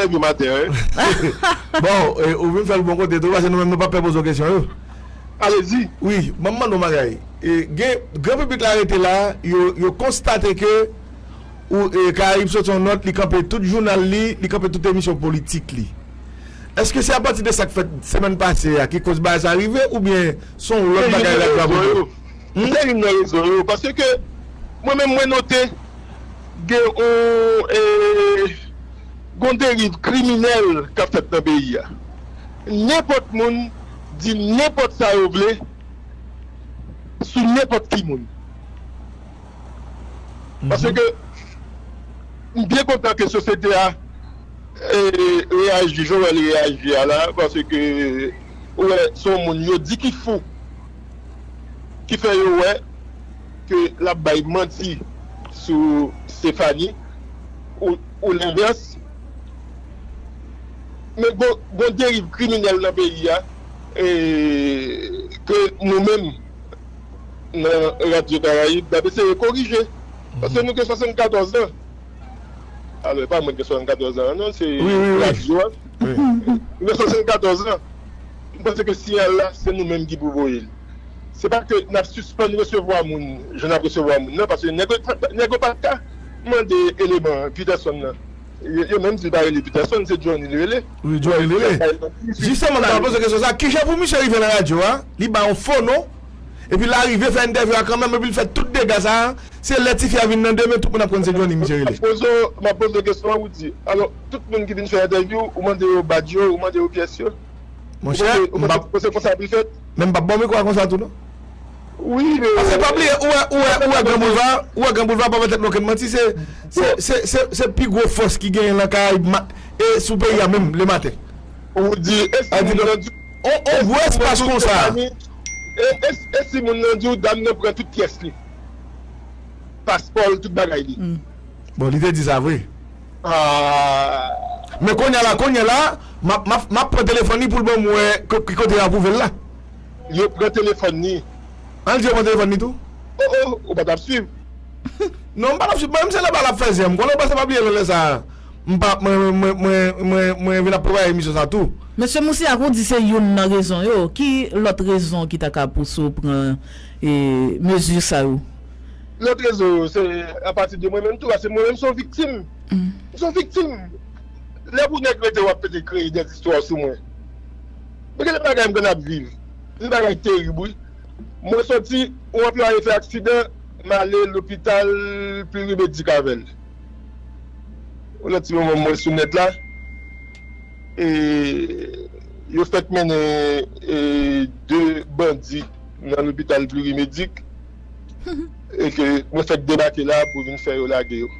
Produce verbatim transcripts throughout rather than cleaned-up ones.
Lève maten an, wi. Bon, e, ou vin fè l bon kote tou, paske nou menm nou pa pè poze w kesyon yo. Alezi. Wi, ban m mande w bagay. E, gen, gran piblik la rete la, yo, yo konstate ke ou, e, Karayib soti yon nòt, li kanpe tout jounal li, li kanpe tout emisyon politik li. Èske se apati de sa k fèt semèn pase a ki koz bagay sa rive, oubyen se yon lòt bagay la k rapote? M te youn nan rezon yo, paske mwen menm mwen note gen yon, e, gon deriv kriminèl k ap fèt nan peyi a. Nenpòt moun di nenpòt sa yo vle sou nenpòt ki moun. Paske m byen kontan ke sosyete a, e, reyaji jan w wè l reyaji a la, paske ou wè se yon moun yo di ki fou ki fè yo wè ke l ap bay manti sou Stéphanie ou, ou lenvès. Men gon, gon deriv kriminèl nan peyi a, e, ke nou menm nan Radyo Karayib n ap eseye korije. Paske nou gen swasannkatòz an. Alò, e pa mwen ki gen swasannkatòz an, non, se radyo a. Nou gen swasannkatòz an. M panse ke siyal la, se nou menm ki pou voye l. Se pa ke n ap sispann resevwa moun, jan n ap resevwa moun nan, paske nèg yo pa, nèg yo pa t ka mande eleman Peterson nan. Yo, yo menm di l pa rele Peterson, se Johnny li rele. Wi, Johnny li rele. Jistèman, m ta poze kesyon sa, kijan pou misye rive nan radyo a, li ba yon fo non, epi l arive fè entèvyou a kanmenm, epi l fè tout dega sa a, se lè tifi a vin nan demen, tout moun ap konn se Johnny misye rele. M ap poze w, m ap poze w kesyon an, ou di, alò, tout moun ki vin fè entèvyou, ou mande yo badj yo, ou mande yo pyès yo? Monchè, ou panse, ou panse konsa pou l fèt? Men m p ap ba w mikwo a konsa tou, non. Wi, men. Paske pa bliye, ou wè, ou wè, ou wè Gran Boulva, ou wè Gran Boulva pa fè tèt nou okenn manti, se, se, se, se, se pi gwo fòs ki genyen nan Karayib ma-, e sou peyi a menm, lematen. Ou di, e si moun nan di, on, on gwo espas konsa. E, e, e si moun nan di w, dam nan pran tout pyès li? Paspò l, tout bagay li. Bon, li te di sa vre. Ah. Men kounye a la, kounye a la, m ap, m ap, m ap pran telefòn li pou l ban m wè ko-, ki kote yo apwouve l la. Yo pran telefòn li. An di yo pran telefòn li tou? Oh, oh, ou pa t ap swiv. Non, m pa t ap swiv. Mwen menm se lè ba l ap fè zen. M konnen w panse pa bliye lè sa. M pa, mwen, mwen, mwen, mwen, mwen vin ap prepare emisyon sa tou. Mesye Moussac, ou di se youn nan rezon yo. Ki lòt rezon ki ta ka pouse w pran, e, mezi sa yo? Lòt rezon yo, se apati de mwen menm tou, paske mwen menm se yon viktim. M se yon viktim. Lè pou nèg rete w ap pete kreye dèzistwa sou mwen. Men gen de bagay m konn ap viv. Se yon bagay terib, wi. Mwen soti, yon anplwaye fè aksidan, m ale lopital Plurimédic avè l. Yon lòt ti moman mwen sou nèt la, e yo fèk mennen, e, de bandi nan lopital Plurimédic, e ke mwen fèk debake la pou vin fè yo lage yo.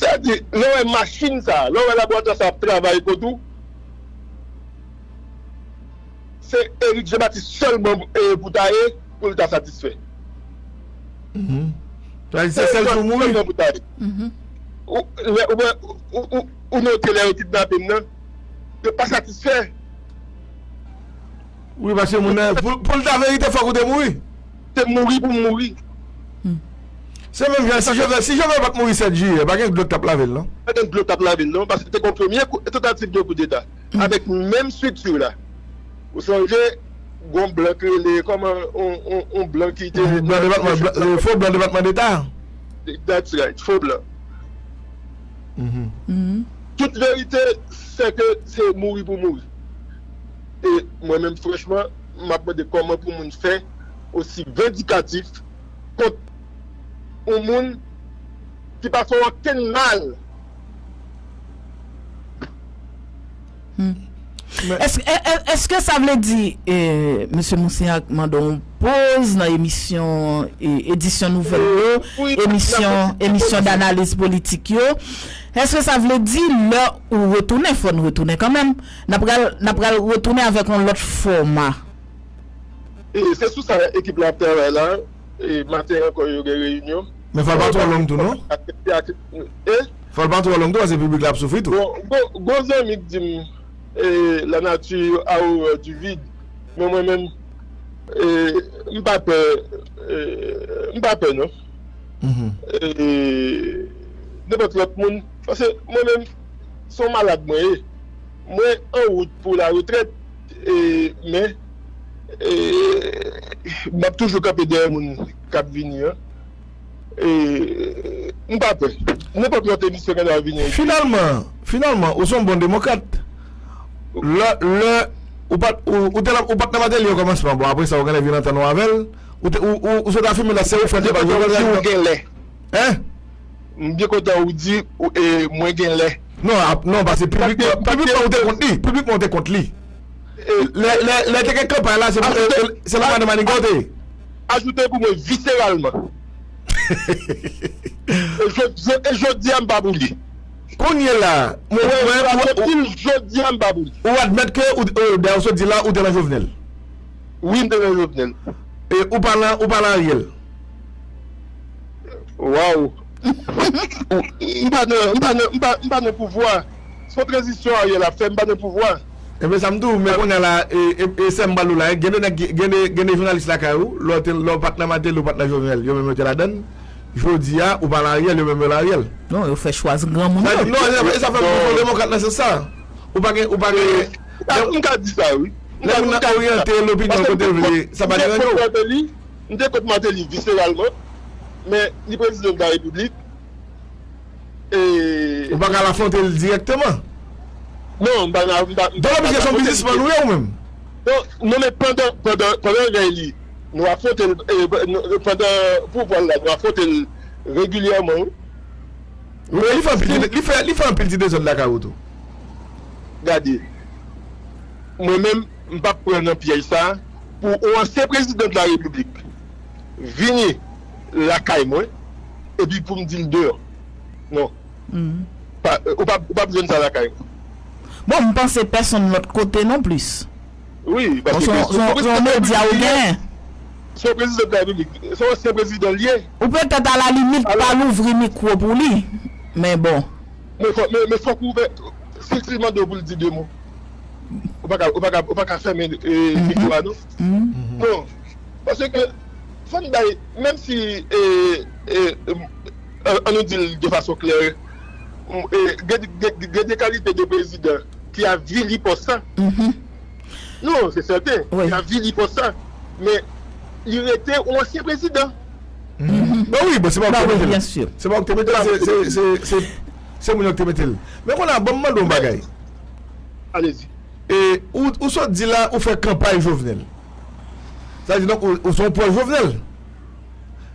Sa di, lè w wè machin sa, lè w wè laboratwa sa ap travay kot ou, se Eric Jean Baptiste sèlman, e, pou ta ye, pou l ta satisfè. Mhm. Sa di se sèl sou mouri. Sèlman pou ta ye. Mhm. Ou, lè, ou, ou, ou, ou note lè yo kidnape m nan, yo pa satisfè. Wi, paske moun nan, pou, pou l ta verite, fòk ou te mouri. Te mouri pou m mouri. Se menm jan, si Jovenel, si Jovenel pa t mouri sèt jiyè, pa gen dlo k t ap lave l, non? Pa gen dlo k t ap lave l, non, paske te gen yon premye kou, tantativ de koudeta. Avèk menm estrikti la. Ou sonje, gon blan ki rele, kòman, on, on, on blan ki te. Blan depatman, blan, e, fo blan depatman deta. That's right, fo blan. Tout verite, se ke se mouri pou mouri. E mwen menm, franchman, m ap mande kòman pou moun fè osi vendikatif kont yon moun ki pa fè w okenn mal. Èske, è-, è-, èske sa vle di, e, mesye Moussac mande yon poz nan emisyon, e, edisyon nouvèl yo, emisyon, emisyon danaliz politik yo? Èske sa vle di lè ou retounen, fò n retounen kanmenm, n ap pral, n ap pral retounen avèk yon lòt fòma? E se sou sa ekip la ap travay la. E maten ankò yo gen reyinyon. Men fò l pa twò long tou, non? E? Fò l pa twò long tou, paske piblik la ap soufri tou. Bon, gon, gon zanmi k di m, e, la nature a horreur du vide. Men mwen menm, e, m pa pè, e, m pa pè, non. E, nenpòt lòt moun. Paske mwen menm, se yon malad mwen ye. Mwen an wout pou laretrèt, e, men, e, m ap toujou kanpe dèyè moun k ap vini an. E, m pa pè. Nenpòt lòt emisyon k ap vini an. Finalman, finalman, ou se yon bon demokrat. Lè, lè, ou pa t, ou, ou te la, ou pa t nan Martelly o kòmansman. Bon, apre sa, ou genlè vin antann ou avè l. Ou te, ou, ou, ou sot afime la, se ou fè deba Jovenel. Ou di ou gen lè. Hein? M byen kontan ou di ou, e, mwen gen lè. Non, ap, non, paske piblikman, piblikman ou te kont li. Piblikman ou te kont li. Lè, lè, lè te gen kanpay la, se, se, se la madan Manigat ou te ye. Ajoute pou mwen viseralman. E jodi, e jodi a m pa pou li. Kounye la, mwen, mwen, mwen, jodi a m pa pou li. Ou admèt ke ou, ou, dayè ou sot di la, ou te nan Jovenel. Wi, m te nan Jovenel. E ou pa nan, ou pa nan Ariel. Waw. M pa nan, m pa nan, m pa, m pa nan pouvwa. Se yon tranzisyon Ariel ap fè, m pa nan pouvwa. Ebyen, sa m di w, men kounye a la, e, e, e sè m pral ou la, gen de nèg, gen de, gen de jounalis lakay ou, lè w te, lè w pa t nan Martelly, ou pa t nan Jovenel, yo menm yo te ladann. Jodi a, ou pa nan Ariel, yo menm yo nan Ariel. Non, yo fè chwa granmoun yo. Sa di, non, e sa fè m di w se yon demokrat nan sans sa. Ou pa gen, ou pa gen. M ka di sa, wi. Lè moun nan oryante lopinyon l kote l vle, sa pa deranje w. M te kont Martelly viseralman, men li prezidan de la repiblik. E ou pa ka al afwonte l dirèkteman. Non, m pa, m pa, m pa. Donk, oblije se yon biznismann ou ye ou menm? Non, non, men pandan, pandan, pandan rèy li, nou afwonte l, e, nou, pandan pouvwa l la, nou afwonte l regilyèman, wi. Wi, li fè anpil ti, li fè, li fè anpil ti dezòd lakay ou tou. Gade, mwen menm, m p ap pran nan pyèj sa a pou yon ansyen prezidan de la repiblik vini lakay mwen, epi pou m di l deyò. Non. Pa, ou p ap, ou p ap jwenn sa lakay mwen. Bon, m panse pèsonn lòt kote non plis. Wi, paske se yon medya ou genyen. Se yon prezidan de la repiblik, se yon ansyen prezidan l ye. Ou petèt, alalimit, pa louvri mikwo pou li. Men bon. Men fòk, men, men fòk ou ouvè, si l mande w pou l di de mo. Ou pa ka, ou pa ka, ou pa ka fèmen, e, mikwo a, non. Non. Paske, fò n bay, menm si, e, e, an, an nou di l de fason klè, e, gen, gen, gen de kalite de prezidan ki avili pòs sa. Non, se sèten, li avili pòs sa. Men, li rete yon ansyen prezidan. Ben wi, bon, se pa ou ki te mete l. Se pa ou ki te mete l, se, se, se, se, se moun yo ki te mete l. Men kounye a, ban m mande w yon bagay. Alezi. E ou, ou sot di la, ou fè kanpay Jovenel. Sa vle di, donk, ou, ou se yon pwòch Jovenel.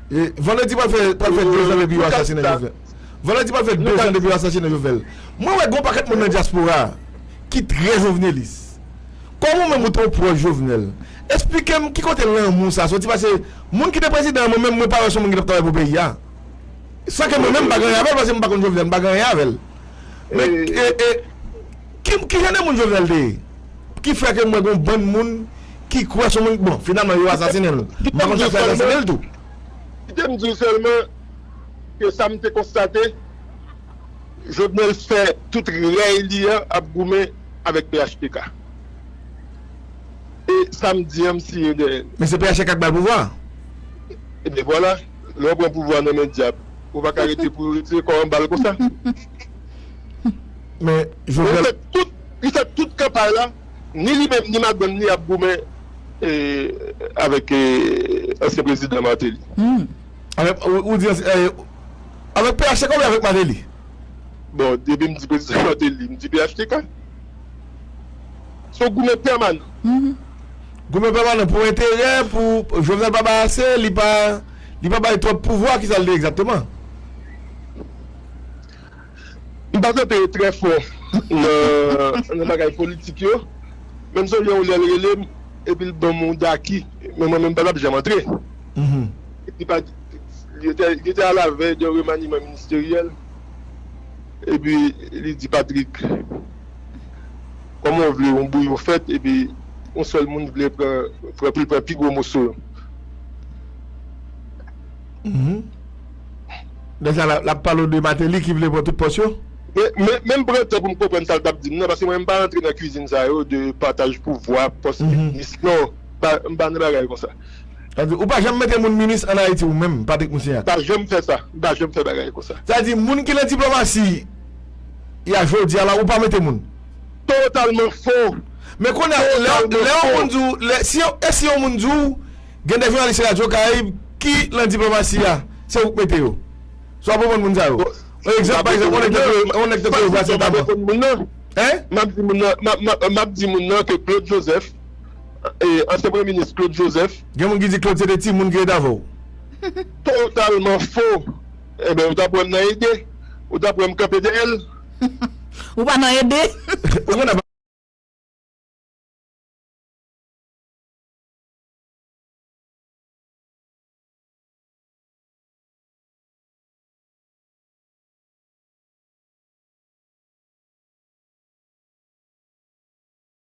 E, vandredi pral fè, pral fè dez an depi yo asasinen Jovenel. Vandredi pral fè dez an depi yo asasinen Jovenel. Mwen wè gon pakèt moun nan dyaspora a ki trè jovenelis. Kòm ou menm ou te yon pwòch Jovenel, esplike m ki kote lanmou sa soti, paske moun ki te prezidan an, mwen menm, mwen pa wè se yon moun ki t ap travay pou peyi a. San ke mwen menm m pa gen anyen avè l, paske m pa konn Jovenel, m pa gen anyen avè l. Men, e, e, ki, ki jan de moun Jovenel te ye? Ki fè ke m wè gon bann moun ki kwè se yon moun, bon, finalman, yo asasinen l. M pa konn sa k fè yo asasinen l tou. Kite m di w sèlman ke sa m te konstate, Jovenel fè tout rèy li an ap goumen avèk P H T K. E sa m di an, m siyen dèyè l. Men se P H T K k ba l pouvwa. Ebyen vwala, lè w pran pouvwa nan men dyab, ou pa ka rete pou retire kò w anba l konsa. Men Jovenel fè tout, li fè tout kanpay la, ni li menm, ni madanm li ap goumen, e, avèk, e, ansyen prezidan Martelly. Avèk, ou, ou di, e, avèk P H T K oubyen avèk Martelly? Bon, depi m di prezidan Martelly, m di P H T K. Se yon goumen pèmanan. Goumen pèmanan pou enterè, pou Jovenel pa bay ase, li pa, li pa bay twòp pouvwa, kisa l ye egzakteman? M pa santi trè fò nan, nan bagay politik yo. Men m sonje yon lè l rele m, epi l ban m yon daki, men mwen menm m pa t ap janm antre. Li pa, li te, li te alavèy de remaniman ministeryèl, epi li di, Patrick, kòman w vle yon bouyon fèt, epi yon sèl moun vle pran, pran, pran pi gwo moso yo? Lè sa, l ap, l ap pale w de Martelly ki vle pran tout pòs yo? Men, men, men m pran tan pou m konprann sa l t ap di m nan, paske mwen, m pa rantre nan kwizin sa yo, de pataj pouvwa, pòs minis, non, pa, m pa nan bagay konsa. Sa di, ou pa janm mete moun minis ann Ayiti ou menm, Patrick Moussignac. M pa janm fè sa. M pa janm fè bagay konsa. Sa di, moun ki nan diplomasi a jodi a la, ou pa mete moun. Totalman fo. Men kounye a, lè, lè yon moun di w, lè, si yon, e si yon moun di w, gen de jounalis Radyo Karayib ki nan diplomasi a, se ou k mete yo. Sa w ap reponn moun sa yo? Yon egzanp, pa egzanp, yon nèg tankou, yon nèg tankou Evra Sentama. Hein? M ap di moun nan, m ap, m ap, m ap di moun nan ke Claude Joseph, e, ansyen premye minis Claude Joseph. Gen moun ki di Claude se te timoun ki rete avè w. Totalman fo. Enben, ou t ap wè m nan ede. Ou t ap wè m kanpe dèyè l. Ou pa nan ede. Ou konn